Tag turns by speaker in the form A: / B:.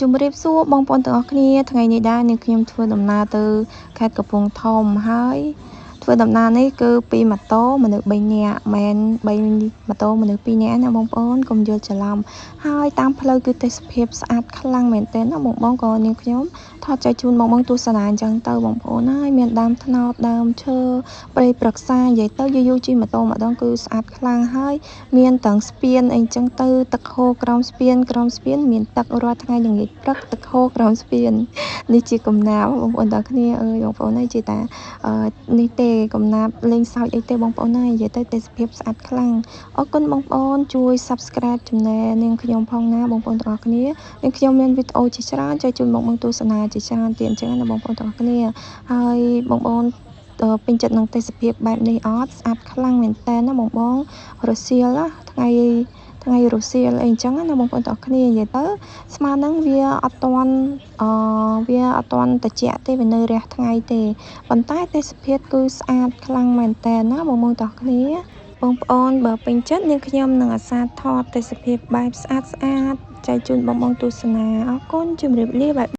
A: ជំរាបសួរបងប្អូនទាំងអស់គ្នាថ្ងៃនេះដែរនាងខ្ញុំធ្វើដំណើរទៅខេត្តកំពង់ធំហើយធ្វើដំណើរនេះគឺពីម៉ូតូមនុស្ស3នាក់មិន3ម៉ូតូមនុស្ស2នាក់ណាបងប្អូនកុំយល់ច្រឡំហើយតាមផ្លូវគឺទេសភាពស្អាតខ្លាំងមែនទែនណាបងបងក៏នាងខ្ញុំថតចែកជូនបងបងទស្សនាអញ្ចឹងទៅបងប្អូនហើយមានដើមត្នោតដើមឈើព្រៃព្រឹក្សានិយាយទៅយូរយូរជិះម៉ូតូម្ដងគឺស្អាតខ្លាំងហើយមានទាំងស្ពានអីចឹងទៅទឹកហូរក្រោមស្ពានក្រោមស្ពានមានទឹករាល់ថ្ងៃល្ងាចព្រឹកទឹកហូរក្រោមស្ពាននេះជាកំណាបបងប្អូនទាំងគ្នាអើយបងប្អូនអើយជាតានេះទេកំណាបលេងសើចអីទេបងប្អូនអើយនិយាយទៅទេសភាពស្អាតខ្លាំងអរគុណបងប្អូនជួយ Subscribe ចំណែនាងខ្ញុំផងណាបងប្អូនទាំងអស់គ្នានាងខ្ញុំមានវីដេអូជាច្រើនចែកជូនបងប្អូនទស្សនាជាច្រើនទៀតអញ្ចឹងណាបងប្អូនទាំងអស់គ្នាហើយបងប្អូនពេញចិត្តនឹងទេសភាពបែបនេះអត់ស្អាតខ្លាំងមែនតើណាបងបងរសៀលណាថ្ងៃថ្ងៃរសៀលអីអញ្ចឹងណាបងប្អូនទាំងអស់គ្នានិយាយទៅស្មើនឹងវាអត់ទាន់អឺវាអត់ទាន់ត្រជាក់ទេវានៅរះថ្ងៃទេប៉ុន្តែទេសភាពគឺស្អាតខ្លាំងមែនតើណាបងប្អូនទាំងអស់គ្នាបងប្អូនបើពេញចិត្តនាងខ្ញុំនឹងអាសាថតទេសភាពបែបស្អាតស្អាតចែកជូនបងប្អូនទស្សនាអរគុណជម្រាបលាបាយ។